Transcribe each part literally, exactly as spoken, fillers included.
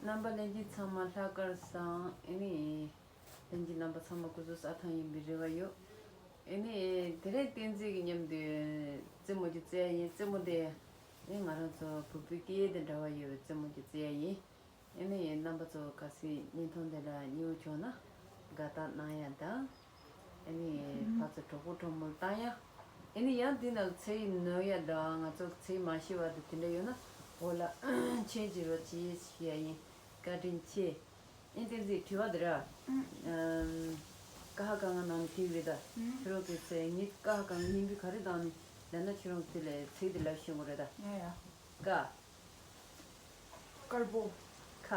རྣམ་པ་ལྷན་རྒྱས་ཚང་མ་ལྷག་དཀར་བཟང་། ཨེ་ནི། ལྷན་རྒྱས་རྣམ་པ་ཚང་མ་སྐུ་གཟུགས་ས་ཐང་ཡིན་པའི་རེ་བ་ཡོད། ཨེ་ནི། དེ་རིང་བསྟན་འཛིན་གྱི་མཉམ་དུ་རྩེད་མོ་ཅིག་རྩེ་ཡ་ཡིན། རྩེད་མོ་དེ་ཨེ་ང་རང་ཚོ་བོད་པའི་སྐད་ཡིག་དང་འབྲེལ་བ་ཡོད་པའི་རྩེད་མོ་ཅིག་རྩེ་ཡ་ཡིན། ཨེ་ནི་རྣམ་པ་ཚོ་གལ་སྲིད་བརྙན་ཐུང་འདི་ལ་མཉེས་པོ་བྱུང་ན་དགའ་རྟགས་གནང་ཡ་དང་། ཨེ་ནི་ཕར་ཚུར་གྲོགས་པོ་གྲོགས་མོར་བཏང་ཡ། ཨེ་ནི་ཡང་འདི་ནང་ཚིག་ནོར་ཡ་དང་ང་ཚོ་ཚིག་མ་ཤེས་པ་དང་དེ་འདྲ་ཡོད་ན་འོག་ལ་མཆན་བརྗེ་རོགས་གྱིས་ཞུ་ཡ་ཡིན། བཀའ་དྲིན་ཆེ། ཨེ་བསྟན་འཛིན་དྲི་བ་འདི་ར། ཨམ། ཀ་ཧ་ག་ང་ནང་ནས་ཁྱེར་གི་རེད་ད། ཁྱོད་རང་གི་ཚེ་ངས་ཀ་ཧ་ག་ང་ཡིན་གི་ག་རེ་བཏང་ནས་ལབ་ན་ཁྱོད་རང་དེ་ལས་ཚིག་དེ་ལབ་ཤེས་དགོས་རེད་ད། ཡ་ཡ། ཀ། དཀར་པོ། ཁ།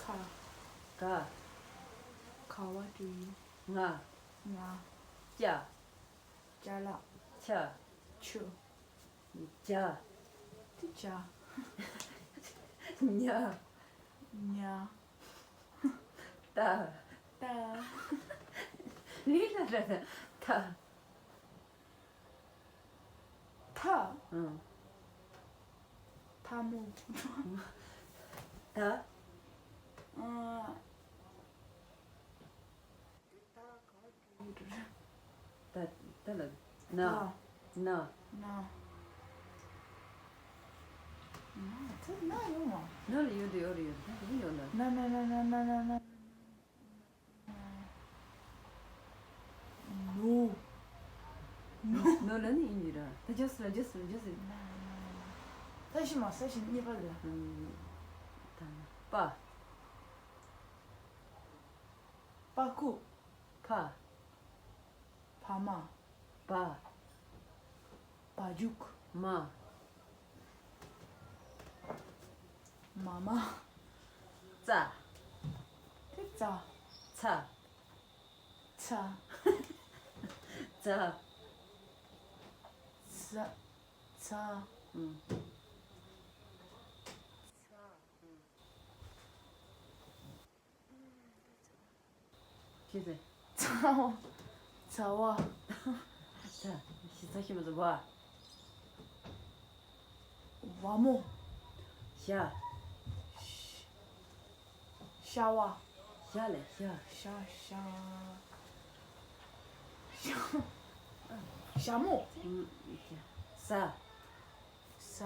ཁ། ག། ག་བ་དུ་ཡི། ང་། ང་། ཅ། ཅ་ལག་ཆ། ཆུ། ཇ། དེ་ཇ། ཉ། ཉ། ཏ། ཏ། ལི་ལ་ར་ད། ཐ། ཐ། ཨང་། ཐ་མོ། ད། ཨ། ད། ད་ལ། ན། ད། ན། ན། ན། ད་ན་ཡོང་བ། ན་ལ་ཡོད་དེ་ཡོད་རེད་ཡོད་ད་དེ་ཡོད་ན། ན་ན་ན། ནོ། ནོ། ནོ་ལ་ནི་ཡིན་གྱི་ར། ད་ཇོ་སི་ར་ཇོ་སི་ར་ཇོ་སི། ན་ན་ན་ན། ས་གཞི་མ་ས་གཞི་གཉིས་པ་ལ། ཨུམ། ད་ན། པ། པ་ཁུ། ཕ། ཕ་མ། བ། བ་རྒྱུག་མ། མ་མ། ཙ། དེ་ཙ། ཚ། ཚ། ཙ། ཚ། ཚ། ཨུམ། ཚ། ཨུམ། ཅི་ཟེར། ཚ་བ། ཚ་བ། ཚ། ཤི་ཚ་ཤི་མ་ཚ་བ། བ་མོ། ཞ། ཤ་བ། ཞ་ལས་ཞ། ཞ་ཞ། ཞ། ཞ་མོ། ཨུམ། ཞ། ཟ། ཟ།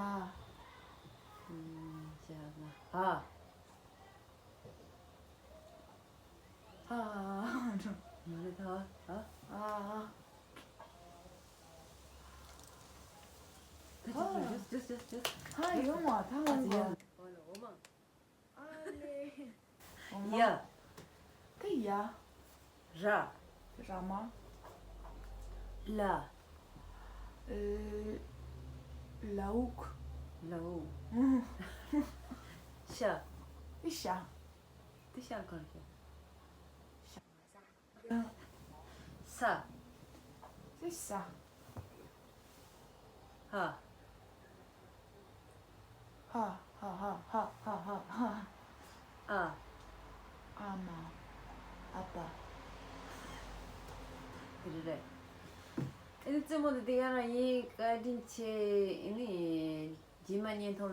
ཨུམ། ཞ་ཟ། ཧ། ཧ། མ་རེད་ད། ཧ། ཨ། ཨ། ད་ཅི་ཟེར། ཇུས་ཇུས་ཇུས་ཇུས། ཧ་ཡོང་བ་ད་ཧ་ཡོང་བ། འོ་མ། ཨ་ལེ། འོ་མ། ཡ། ད་ཡ། ར། ར་མ། ལ། ཨེ། ལའུག་ལའུ། ཤ། ཨི་ཤ། དེ་ཤ་གང་ཤ། ཤ། ས། དེ་ས། ཧ། ཧ་ཧ་ཧ། ཨ། ཨ་མ། ཨ་ཕ། དེ་རེད་རེད། ཨེ་ནི་རྩེད་མོ་དེ་དེ་ག་རང་ཡིན། བཀའ་དྲིན་ཆེ། ཨེ་ནི་རྗེས་མ་བརྙན་ཐུང་།